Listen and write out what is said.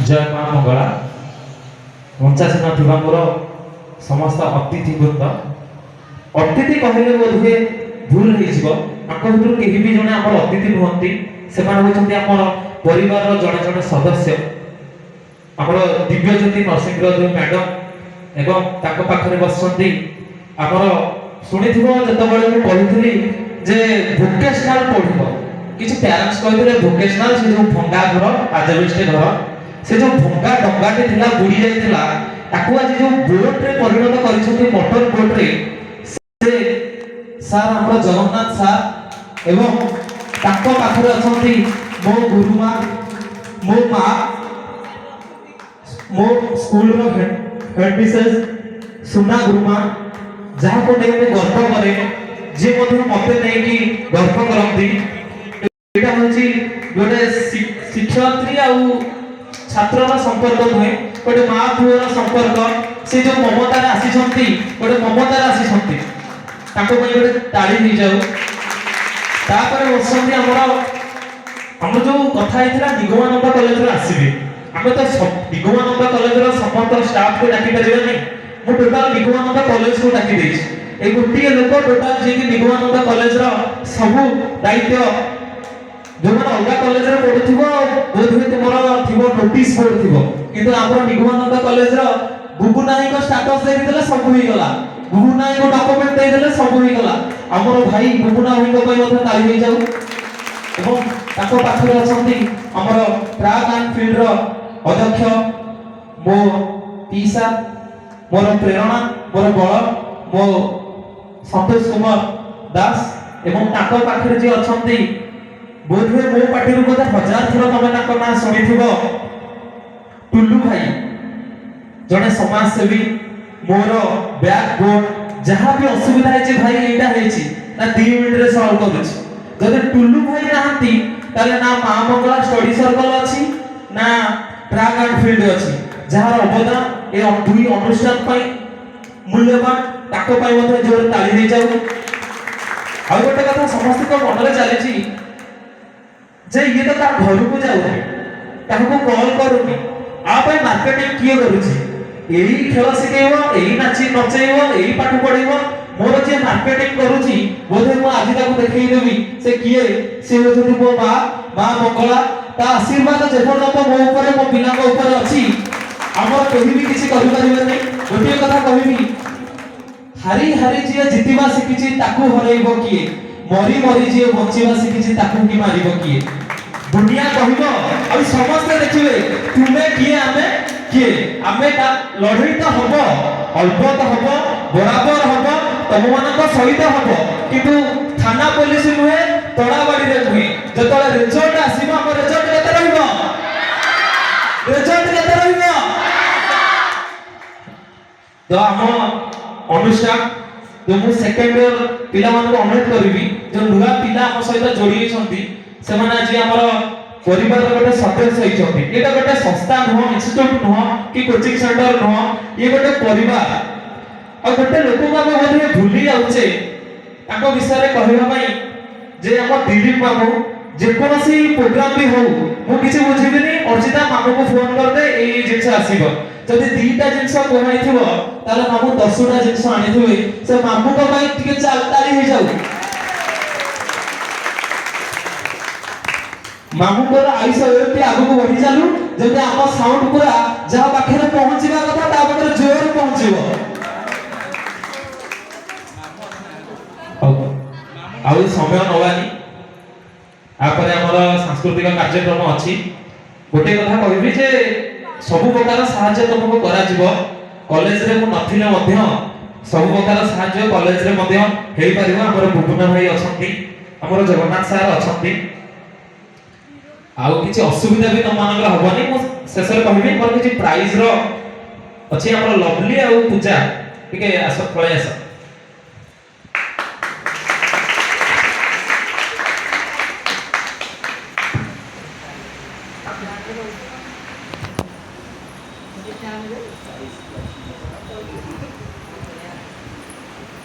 ଜୟ ମା ମଙ୍ଗଳା। ମଞ୍ଚାସୀନ ଥିବା ମୋର ସମସ୍ତ ଅତିଥି ବୃନ୍ଦ, ଅତିଥି କହିଲେ ବୋଧହୁଏ ଭୁଲ ହେଇଯିବ। ତାଙ୍କ ଭିତରୁ କେହି ବି ଜଣେ ଆମର ଅତିଥି ନୁହନ୍ତି। ସେମାନେ ହେଉଛନ୍ତି ଆମର ପରିବାରର ଜଣେ ଜଣେ ସଦସ୍ୟ। ଆମର ଦିବ୍ୟଜ୍ୟୋତି ନରସିଂହ ଯୋଉ ମ୍ୟାଡମ ଏବଂ ତାଙ୍କ ପାଖରେ ବସିଛନ୍ତି ଆମର, ଶୁଣିଥିବ ଯେତେବେଳେ ମୁଁ କହିଥିଲି ଯେ ଭୋକେସନାଲ ପଢିବ, କିଛି ପ୍ୟାରେଣ୍ଟସ୍ କହିଥିଲେ ଭୋକେସନାଲ ସେ ଯୋଉ ଭଙ୍ଗା ଘର, ଆଜବେଷ୍ଟ ଘର, ସେ ଯୋଉ ଭଙ୍ଗା ଡଙ୍ଗାଟି ଥିଲା, ବୁଡି ଯାଇଥିଲା, ତାକୁ ଆଜି ଯୋଉ ବୋଟରେ ପରିଣତ କରିଛନ୍ତି, ମୋଟର ବୋଟରେ, ସେ ସାର୍ ଆମର ଜଗନ୍ନାଥ ସାର୍ ଏବଂ ତାଙ୍କ ପାଖରେ ଅଛନ୍ତି ମୋ ଗୁରୁମା, ମୋ ମା, ମୋ ସ୍କୁଲର ହେଡ ମିସେସ୍ ସୁନା ଗୁରୁମା, ଯାହାକୁ ନେଇ ମୁଁ ଗର୍ବ କରେ, ଯିଏ ମଧ୍ୟ ମତେ ନେଇକି ଗର୍ବ କରନ୍ତି। ଏଇଟା ହଉଛି ଗୋଟେ ଶିକ୍ଷୟିତ୍ରୀ ଆଉ ଛାତ୍ରର ସମ୍ପର୍କ ନୁହେଁ, ଗୋଟେ ମା ପୁଅର ସମ୍ପର୍କ। ସେ ଯୋଉ ମମତାରେ ଆସିଛନ୍ତି, ଗୋଟେ ମମତାରେ ଆସିଛନ୍ତି, ତାଙ୍କ ପାଇଁ ଗୋଟେ ତାଳି ହେଇଯାଉ। ତାପରେ ବସିଛନ୍ତି ଆମର ଆମର ଯୋଉ କଥା ହେଇଥିଲା ନିଗମାନନ୍ଦ କଲେଜରୁ ଆସିବେ। ଆମେ ତ ନିଗମାନନ୍ଦ କଲେଜର ସମସ୍ତ ଷ୍ଟାଫକୁ ଡାକି ପାରିବାନି। ମୁଁ ଟୋଟାଲ ନିଗମାନନ୍ଦ କଲେଜକୁ ଡାକି ଦେଇଛି। ଏଇ ଗୋଟିଏ ଲୋକ ଟୋଟାଲ, ଯିଏକି ନିଗମାନନ୍ଦ କଲେଜର ସବୁ ଦାୟିତ୍ୱ। ଯୋଉମାନେ ଅଲଗା କଲେଜରେ ପଢୁଥିବ, ବୋଧହୁଏ ତୁମର ଥିବ ନୋଟିସ ବୋର୍ଡ ଥିବ, କିନ୍ତୁ ଆମର ନିଗମାନନ୍ଦ କଲେଜର ବୁବୁ ନାଇଙ୍କ ଷ୍ଟାଟସ ଦେଖିଦେଲେ ସବୁ ହେଇଗଲା। ବୁବୁ ନାଇଙ୍କୁ ଡକୁମେଣ୍ଟ ଦେଇଦେଲେ ସବୁ ହେଇଗଲା। ଆମର ଭାଇ ବୁବୁନା ଭାଇଙ୍କ ପାଇଁ ମଧ୍ୟ ତାଳି ହେଇଯାଉ। ଏବଂ ତାଙ୍କ ପାଖରେ ଅଛନ୍ତି ଆମର ଟ୍ରାକ୍ ଆଣ୍ଡ ଫିଲ୍ଡର ଅଧ୍ୟକ୍ଷ, ମୋ ପିଇସା, ମୋର ପ୍ରେରଣା, ମୋର ବଳ, ମୋ ସନ୍ତୋଷ କୁମାର ଦାସ। ଏବଂ ତାଙ୍କ ପାଖରେ ଯିଏ ଅଛନ୍ତି, ବୋଧହୁଏ ମୋ ପାଟିରୁ ବୋଧେ ହଜାର ଥର ତମେ ତାଙ୍କ ନାଁ ଶୁଣିଥିବ, ଟୁଲୁ ଭାଇ, ଜଣେ ସମାଜସେବୀ, ମୋର ବ୍ୟାକ୍ ବୋନ୍। ଯାହା ବି ଅସୁବିଧା ହେଇଛି, ଭାଇ ଏଇଟା ହେଇଛି ନା, 2 ମିନିଟରେ ସଲ୍ଭ କରୁଛି। ଯଦି ଟୁଲୁ ଭାଇ ନାହାନ୍ତି, ତାହେଲେ ନା ମା ମଙ୍ଗଳା ଷ୍ଟଡି ସର୍କଲ ଅଛି, ନା ଟ୍ରାକ୍ ଆଣ୍ଡ ଫିଲ୍ଡ ଅଛି। ଯାହାର ଅବଦାନ ଏ ଦୁଇ ଅନୁଷ୍ଠାନ ପାଇଁ ମୂଲ୍ୟବାନ, ତାଙ୍କ ପାଇଁ ମଧ୍ୟ ଜୋର ତାଳି ହେଇଯାଉ। ଆଉ ଗୋଟେ କଥା ସମସ୍ତଙ୍କ ମନରେ ଚାଲିଛି ଯେ ଇଏ ତ ତା ଘରକୁ ଯାଉନି, କାହାକୁ କଲ୍ କରୁନି, ଆ ପାଇଁ ମାର୍କେଟିଂ କିଏ କରୁଛି? ଏଇ ଖେଳ ଶିଖେଇବ, ଏଇ ନାଚି ନଚେଇବ, ଏଇ ପାଠ ପଢେଇବ। ମୋର ଯିଏ ମାର୍କେଟିଂ କରୁଛି, ବୋଧେ ମୁଁ ଆଜି ତାକୁ ଦେଖେଇଦେବି ସେ କିଏ। ସେ ହେଉଛନ୍ତି ମୋ ମା, ମା ମଙ୍ଗଳା। ତା ଆଶୀର୍ବାଦ ଯେପର୍ଯ୍ୟନ୍ତ ମୋ ଉପରେ, ମୋ ପିଲାଙ୍କ ଉପରେ ଅଛି, ଆମର କେହି ବି କିଛି କରିପାରିବେନି। ଗୋଟିଏ କଥା କହିବି, ହାରି ହାରି ଯିଏ ଜିତିବା ଶିଖିଛି ତାକୁ ହରେଇବ କିଏ? ମରି ମରି ଯିଏ ବଞ୍ଚିବା ଶିଖିଛି ତାକୁ କି ମାରିବ କିଏ? ଦୁନିଆ କହିବ ଆଉ ସମସ୍ତେ ଦେଖିବେ ତୁମେ କିଏ, ଆମେ କିଏ। ଆମେ ତା ଲଢେଇ ତ ହବ, ଅଳ୍ପ ତ ହବ, ବରାବର ହବ, ତମମାନଙ୍କ ସହିତ ହବ, କିନ୍ତୁ ଥାନା ପୋଲିସ ନୁହେଁ, ତଡ଼ାବାଡ଼ିରେ ନୁହେଁ। ଯେତେବେଳେ ରେଜଲ୍ଟ ଆସିବ, ଆମ ରେଜଲ୍ଟ କେତେ ରହିବ? ରେଜଲ୍ଟ କେତେ ରହିବ? ତ ଆମ ଅନୁଷ୍ଠାନ ଯୋଉ, ମୁଁ ସେକେଣ୍ଡ ଇୟର ପିଲାମାନଙ୍କୁ ଅନୁରୋଧ କରିବି, ଯୋଉ ନୂଆ ପିଲା ଆମ ସହିତ ଯୋଡ଼ି ହେଇଛନ୍ତି, ସେମାନେ ଆଜି ଆମର ପରିବାରର ଗୋଟେ ସଦସ୍ୟ ହେଇଛନ୍ତି। ଏଇଟା ଗୋଟେ ସଂସ୍ଥା ନୁହଁ, ଇନଷ୍ଟିଚ୍ୟୁଟ ନୁହଁ କି କୋଚିଂ ସେଣ୍ଟର ନୁହଁ, ଇଏ ଗୋଟେ ପରିବାର। ଆଉ ଗୋଟେ ଲୋକକୁ ଆମେ ବୋଧେ ଭୁଲି ଯାଉଛେ ତାଙ୍କ ବିଷୟରେ କହିବା ପାଇଁ ଯେ ଆମ ଦିଲୀପ ମାମୁଁ। ଯେକୌଣସି ପ୍ରୋଗ୍ରାମ ବି ହଉ, ମୁଁ କିଛି ବୁଝିବିନି, ଅର୍ଚିତା ମାମୁଁକୁ ଫୋନ କରିଦେ, ଏଇ ଏଇ ଜିନିଷ ଆସିବ। ଯଦି ଦିଟା ଜିନିଷ କୁହାହେଇଥିବ, ତାହେଲେ ମାମୁଁ 10ଟା ଜିନିଷ ଆଣିଥିବେ। ସେ ମାମୁଁଙ୍କ ପାଇଁ ଟିକେ ତାଳି ହେଇଯାଉ। ମାମୁଁଙ୍କର ଆୟୁଷ ଏମିତି ଆଗକୁ ବଢି ଚାଲୁ, ଯେମିତି ଆମ ସାଉଣ୍ଡ ପୁରା ଯାହା ପାଖରେ ପହଞ୍ଚିବା କଥା ତା ପାଖରେ ଜୋରରେ ପହଞ୍ଚିବ। ହଉ, ଆଉ ସମୟ ନବାନି। ତାପରେ ଆମର ସାଂସ୍କୃତିକ କାର୍ଯ୍ୟକ୍ରମ ଅଛି। ଗୋଟିଏ କଥା କହିବି ଯେ ସବୁ ପ୍ରକାର ସାହାଯ୍ୟ ତମକୁ କରାଯିବ। କଲେଜରେ ମୁଁ ନଥିଲେ ମଧ୍ୟ ସବୁ ପ୍ରକାର ସାହାଯ୍ୟ କଲେଜରେ ମଧ୍ୟ ହେଇପାରିବ। ଆମର ବୁବୁନା ଭାଇ ଅଛନ୍ତି, ଆମର ଜଗନ୍ନାଥ ସାର୍ ଅଛନ୍ତି, ଆଉ କିଛି ଅସୁବିଧା ବି ତମମାନଙ୍କର ହବନି। ମୁଁ ଶେଷରେ କହିବି, ମୋର କିଛି ପ୍ରାଇଜ ର ଅଛି। ଆମର ଲଭଲି ଆଉ ପୂଜା, ଟିକେ ଆସ, ପଳେଇ ଆସ।